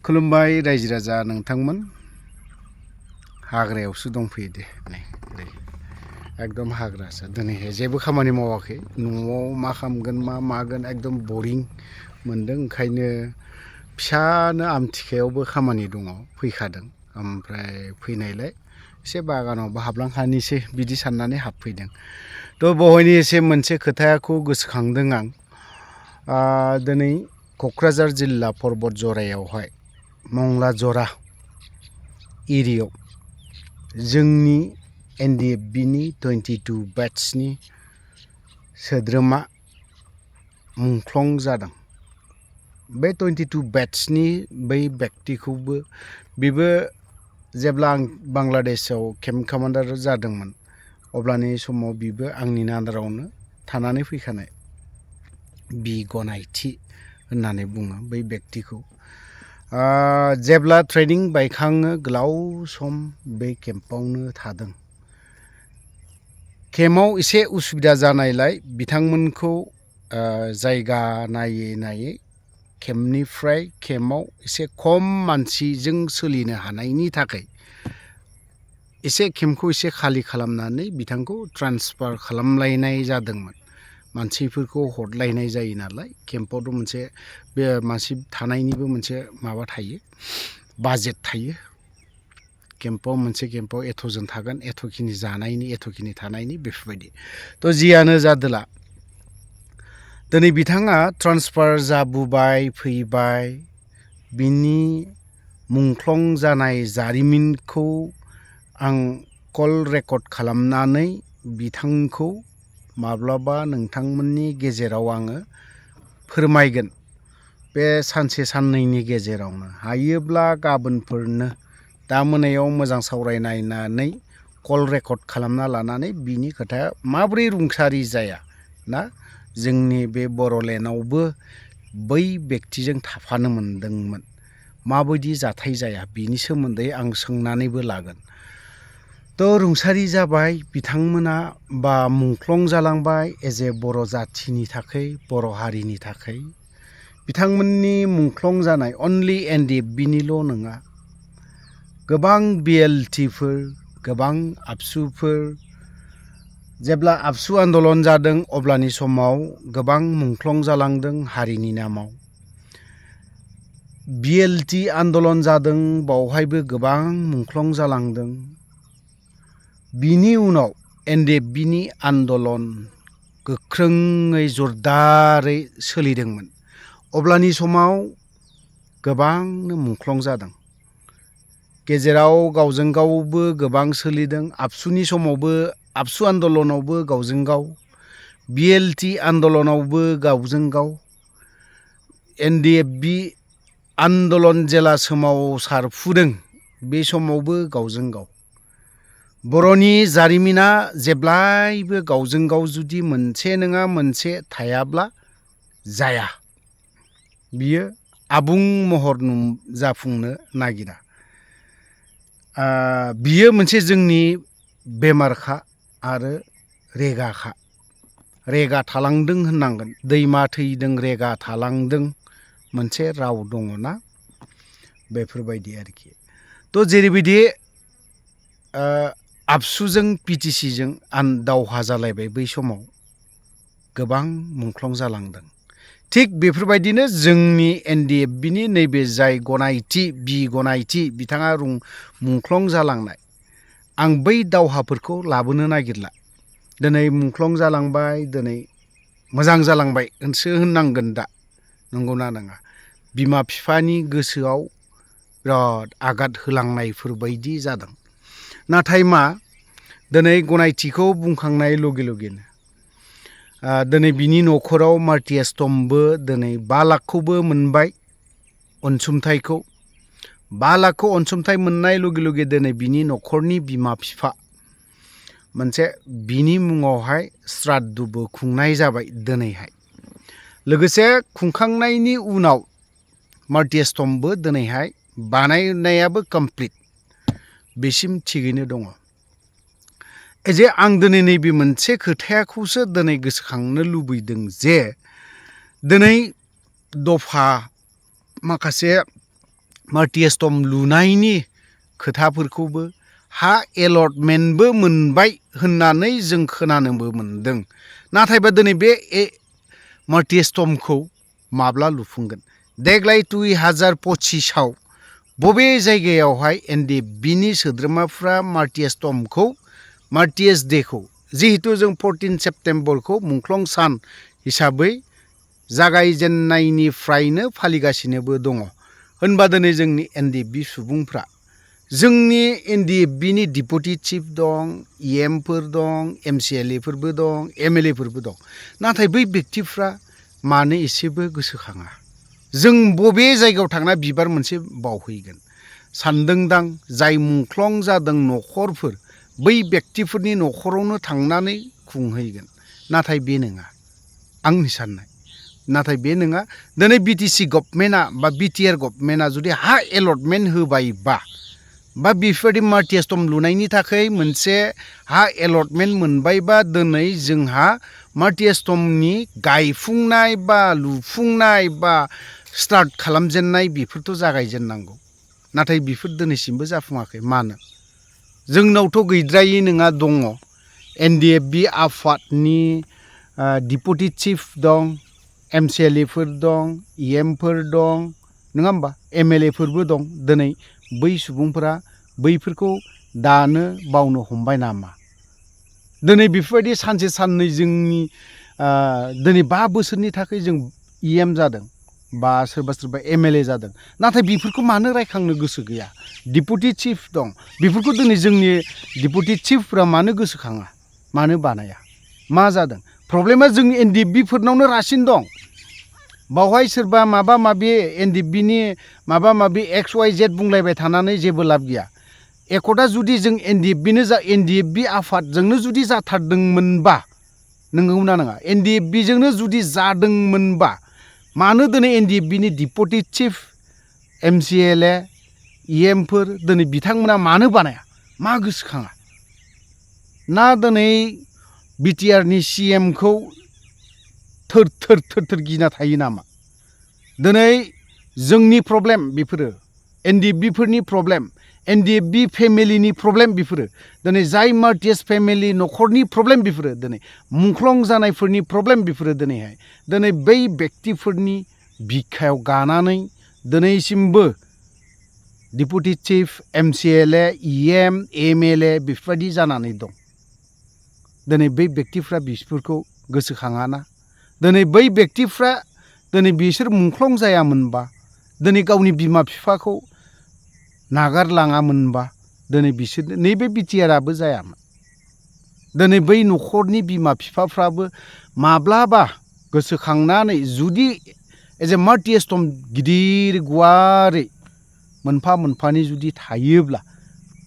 खुलुमबाय रायजो राजा नोंथांमोन हाग्रायावसो दंफैयो दे नै एकदम हाग्रासो दिनैहाय जेबो खामानि मावाखै न'आव मा खालामगोन मा मागोन एकदम बरिं मोनदों ओंखायनो फिसानो आमथिखायावबो खामानि दङ फैखादों ओमफ्राय फैनायलाय एसे बागानावबो हाबलांखानोसै बिदि साननानै हाबफैदों थ' बहायनि एसे मोनसे खोथाखौ गोसोखांदों आं दिनै क'क्राझार जिल्ला पर्बत जरायावहाय मंला जरा एरियायाव जोंनि NDFB नि 22 बेट्सनि सोद्रोमा मुंख्लं जादों बे 22 बेट्सनि बै व्यक्तिखौबो बेबो जेब्ला आं बांलादेशआव केम्प कमान्डार जादोंमोन अब्लानि समाव बिबो आंनिनो आन्दारावनो थानानै फैखानाय बि गनायथि होननानै बुङो बै व्यक्तिखौ जेब्ला ट्रेनिं बायखाङो गोलाव सम बे केम्पआवनो थादों केम्पआव एसे उसुबिदा जानायलाय बिथांमोनखौ जायगा नायै केम्पनिफ्राय केम्पआव एसे खम मानसिजों सोलिनो हानायनि थाखाय एसे केम्पखौ एसे खालि खालामनानै बिथांखौ ट्रान्सफार खालामलायनाय जादोंमोन मानसिफोरखौ हरलायनाय जायो नालाय केम्पआवथ' मोनसे बे मानसि थानायनिबो मोनसे माबा थायो बाजेट थायो केम्पआव मोनसे केम्पआव एथ'जन थागोन एथ'खिनि जानायनि एथ'खिनि थानायनि बेफोरबायदि थ' जियानो जादोला दिनै बिथाङा ट्रान्सफार जाबोबाय फैबाय बिनि मुंख्लं जानाय जारिमिनखौ आं कल रेकर्ड खालामनानै बिथांखौ माब्लाबा नोंथांमोननि गेजेराव आङो फोरमायगोन बे सानसे साननैनि गेजेरावनो हायोब्ला गाबोनफोरनो दा मोनायाव मोजां सावरायनायनानै कल रेकर्ड खालामना लानानै बिनि खोथाया माबोरै रुंसारि जाया ना जोंनि बे बर'लेण्डआवबो बै व्यक्तिजों थाफानो मोनदोंमोन माबायदि जाथाय जाया बिनि सोमोन्दै आं सोंनानैबो लागोन थ' रुंसारि जाबाय बिथांमोना बा मुंख्लं जालांबाय एज ए बर' जाथिनि थाखाय बर' हारिनि थाखाय बिथांमोननि मुंख्लं जानाय अनलि NDFBनिल' नङा गोबां BLTफोर गोबां आबसुफोर जेब्ला आबसु आन्दलन जादों अब्लानि समाव गोबां मुंख्लं जालांदों हारिनि नामाव BLT आन्दलन जादों बावहायबो गोबां मुंख्लं जालांदों बिनि उनाव NDFBनि आन्दलन गोख्रोङै जरदारै सोलिदोंमोन अब्लानि समाव गोबांनो मुंख्लं जादों गेजेराव गावजों गावबो गोबां सोलिदों आबसुनि समावबो आबसु आन्दलनावबो गावजों गाव BLT आन्दलनावबो गावजों गाव NDFB आन्दलन जेला सोमावसारफुदों बे समावबो गावजों गाव बर'नि जारिमिना जेब्लायबो गावजों गाव जुदि मोनसे नङा मोनसे थायाब्ला जाया बियो आबुं महर जाफुंनो नागिरा बियो मोनसे जोंनि बेमारखा आरो रेगा थालांदों होननांगोन दैमा थैदों रेगा थालांदों मोनसे राव दङ ना बेफोरबायदि आरोखि थ' जेरैबायदि आबसुजों PTCजों दावहा जालायबाय बै समाव गोबां मुंख्लं जालांदों थिग बेफोरबायदिनो जोंनि NDFBनि नैबे जाय गनायथि गनायथि बिथाङा मुंख्लं जालांनाय आं बै दावहाफोरखौ लाबोनो नागिरला दिनै मुंख्लं जालांबाय दिनै मोजां जालांबाय होननांगोन दा नंगौना नङा बिमा बिफानि गोसोआव बिराद आघात होलांनायफोरबायदि जादों नाथाय मा दिनै गनायथिखौ बुंखांनाय लगे लगेनो दिनै बिनि न'खराव मार्टियास्टमबो दिनै 5 लाखखौबो मोनबाय अनसुंथाइखौ 5 लाखखौ अनसुंथाइ मोननाय लगे लगे दिनै बिनि न'खरनि बिमा बिफा मोनसे बिनि मुङावहाय श्राद्धबो खुंनाय जाबाय दिनैहाय लोगोसे खुंखांनायनि उनाव मार्टियास्टमबो दिनैहाय बानायनायाबो कमप्लिट बेसिम थिगैनो दङ जे आं दिनै नैबे मोनसे खोथाखौसो दिनै गोसोखांनो लुबैदों जे दिनै दफा माखासे माल्टिस्टम लुनायनि खोथाफोरखौबो हा एलटमेन्टबो मोनबाय होननानै जों खोनानोबो मोनदों। नाथायबा दिनै बे माल्टिस्टमखौ माब्ला लुफुंगोन? देग्लाय 2025आव बबे जायगायावहाय NDFBनि सोद्रोमाफ्रा माल्टिएस डेखौ जिहेतु जों 14 सेप्तेम्बरखौ मुंख्लं सान हिसाबै जागायजेननायनिफ्रायनो फालिगासिनोबो दङ। होनबा दिनै जोंनि NDFB सुबुंफ्रा जोंनि NDFBनि डिपुटि चिफ दं, EMफोर दं, MCLAफोरबो दं, MLAफोरबो दं। नाथाय बै व्यक्तिफ्रा मानो एसेबो गोसोखाङा? जों बबे जायगायाव थांना बिबार मोनसे बावहैगोन सानदोंदां जाय मुंख्लं जादों न'खरफोर बै व्यक्तिफोरनि न'खरावनो थांनानै खुंहैगोन। नाथाय बे नङा आंनि साननाय। नाथाय बे नङा। दिनै BTC गभर्नमेन्टआ बा BTR गभर्नमेन्टआ जुदि हा एलटमेन्ट होबायबा बा बेफोरबायदि माल्टिस्टम लुनायनि थाखाय मोनसे हा एलटमेन्ट मोनबायबा दिनै जोंहा माल्टिस्टमनि गायफुंनाय बा लुफुंनाय बा स्टार्ट खालामजेननाय बेफोरथ' जागायजेननांगौ। नाथाय बेफोर दिनैसिमबो जाफुङाखै। मानो? जोंनावथ' गैद्रायै नङा दङ। NDFB आफादनि डिपुटि चिफ दं, MCLAफोर दं, EMफोर दं, नङा होमबा? MLAफोरबो दं। दिनै बै सुबुंफोरा बैफोरखौ दानो बावनो हमबाय नामा? दिनै बेफोरबायदि सानसे साननै जोंनि दिनै 5 बोसोरनि थाखाय जों EM जादों बा सोरबा MLA जादों। नाथाय बेफोरखौ मानो रायखांनो गोसो गैया? डिपुटि चिफ दं। बेफोरखौ दिनै जोंनि डिपुटि चिफफोरा मानो गोसोखाङा? मानो बानाया? मा जादों? प्रब्लेमा जोंनि NDFBफोरनावनो रासिन दं। बावहाय सोरबा माबा माबि NDFBनि माबा माबि XYZ बुंलायबाय थानानै जेबो लाब गैया। एकदा जुदि जों NDFB आफादजोंनो जुदि जाथारदोंमोनबा, नंगौना नङा? NDFBजोंनो जुदि जादोंमोनबा मानो दिनै NDFBनि डिपुटि चिफ, MCLA, EMफोर दिनै बिथांमोना मानो बानाया? मा गोसोखाङा? ना दिनै BTRनि CMखौ थोर थोर गिना थायो नामा? दिनै जोंनि प्रब्लेम बेफोरो NDFBफोरनि प्रब्लेम, NDFB फेमिलिनि प्रब्लेम बेफोरो दिनै जाय माल्टिएस फेमिलि न'खरनि प्रब्लेम बेफोरो दिनै मुंख्लं जानायफोरनि प्रब्लेम बेफोरो दिनै बै व्यक्तिफोरनि बिखायाव गानानै दिनैसिमबो deputy chief, MCLA, EM, MLA बेफोरबायदि जानानै दं। दिनै बै व्यक्तिफ्रा बिसोरखौ गोसोखाङाना? दिनै बै व्यक्तिफ्रा दिनै बिसोर मुंख्लं जायामोनबा, दिनै गावनि बिमा बिफाखौ नागारलाङामोनबा दिनै बिसोर नैबे BTRआबो जायामोन। दिनै बै न'खरनि बिमा बिफाफ्राबो माब्लाबा गोसोखांनानै जुदि एज ए माल्टिस्टम गिदिर गुवारै मोनफा मोनफानि जुदि थायोब्ला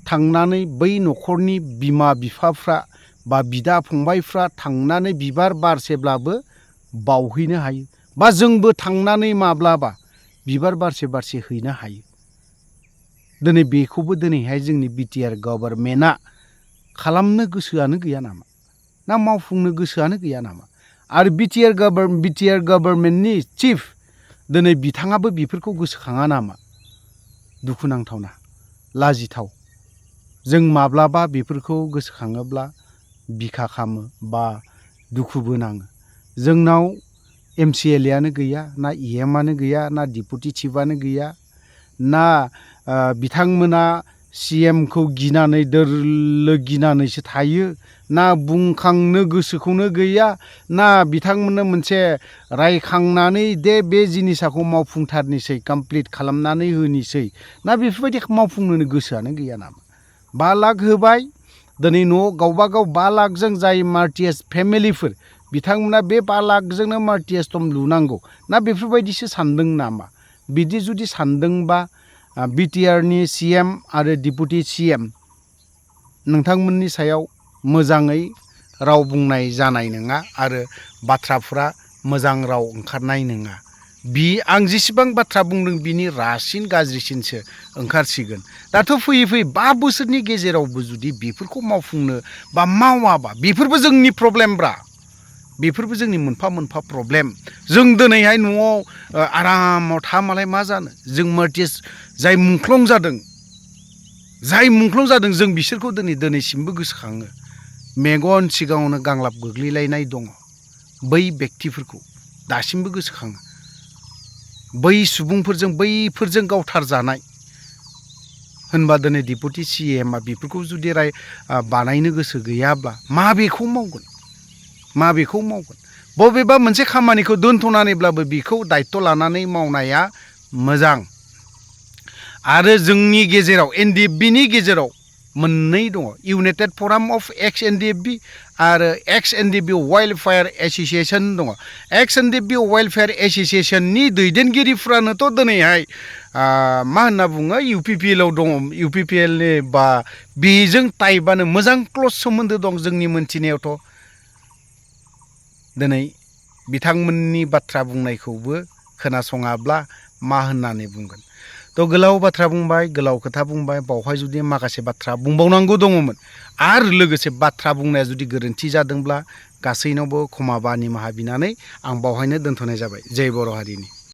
थांनानै बै न'खरनि बिमा बिफाफ्रा बा बिदा फंबायफ्रा थांनानै बिबार बारसेब्लाबो बावहैनो हायो। बा जोंबो थांनानै माब्लाबा बिबार बारसे हैनो हायो। दिनै बेखौबो दिनैहाय जोंनि BTR गभर्नमेन्टआ खालामनो गोसोआनो गैया नामा? ना मावफुंनो गोसोआनो गैया नामा? आरो BTR गभर्नमेन्टनि चिफ दिनै बिथाङाबो बेफोरखौ गोसोखाङा नामा? दुखुनांथावना, लाजिथाव। जों माब्लाबा बेफोरखौ गोसोखाङोब्ला बिखा खामो बा दुखुबो नाङो। जोंनाव MCLAआनो गैया, ना EMआनो गैया, ना डिपुटि चिफआनो गैया, ना बिथांमोना CMखौ गिनानै दोरलो गिनानैसो थायो, ना बुंखांनो गोसोखौनो गैया, ना बिथांमोननो मोनसे रायखांनानै दे बे जिनिसखौ मावफुंथारनोसै, कमप्लिट खालामनानै होनोसै, ना बेफोरबायदि मावफुंनो गोसोआनो गैया नामा? 5 लाख होबाय, दिनै न'आव गावबा गाव 5 लाखजों जाय माल्टिएस फेमिलिफोर बिथांमोना बे 5 लाखजोंनो माल्टिएस्टम लुनांगौ ना बेफोरबायदिसो सानदों नामा? बिदि जुदि सानदोंबा BTRनि CM आरो डिपुटि CM नोंथांमोननि सायाव मोजाङै राव बुंनाय जानाय नङा आरो बाथ्राफ्रा मोजां राव ओंखारनाय नङा। आं जेसेबां बाथ्रा बुंदों बिनि रासिन गाज्रिसिनसो ओंखारसिगोन। दाथ' फैयै 5 बोसोरनि गेजेरावबो जुदि बेफोरखौ मावफुंनो बा मावाबा बेफोरबो जोंनि प्रब्लेमब्रा। बेफोरबो जोंनि मोनफा मोनफा प्रब्लेम। जों दिनैहाय न'आव आरामाव थामालाय मा जानो, जों मार्टिस जाय मुंख्लं जादों जों बिसोरखौ दिनैसिमबो गोसोखाङो। मेगन सिगाङावनो गांलाब गोग्लैलायनाय दङ। बै बेक्तिफोरखौ दासिमबो गोसोखाङो। बै सुबुंफोरजों बैफोरजों गावथारजानाय होनबा दिनै डिपुटि CMआ बेफोरखौ जुदि बानायनो गोसो गैयाब्ला माबेखौ मावगोन? बबेबा मोनसे खामानिखौ दोनथ'नानैब्लाबो बेखौ दायथ' लानानै मावनाया मोजां। आरो जोंनि गेजेराव NDFBनि गेजेराव मोननै दङ, इउनाइटेड फराम अफ एक्स NDFB आरो एक्स NDFB वेलफेयार एस'सिएशन दङ। एक्स NDFB वेलफेयार एस'सिएशननि दैदेनगिरिफ्रानोथ' दिनैहाय मा होनना बुङो UPPLआव दङ। UPPLनि बा बेजों टाइपआनो मोजां क्ल'ज सोमोन्दो दं जोंनि मोनथिनायावथ'। दिनै बिथांमोननि बाथ्रा बुंनायखौबो खोनासङाब्ला मा होननानै बुंगोन। थ' गोलाव बाथ्रा बुंबाय, गोलाव खोथा बुंबाय, बावहाय जुदि माखासे बाथ्रा बुंबावनांगौ दङमोन आरो लोगोसे बाथ्रा बुंनाया जुदि गोरोन्थि जादोंब्ला गासैनावबो क्षमा बा निमाहा बिनानै आं बावहायनो दोनथ'नाय जाबाय। जय बर' हारिनि।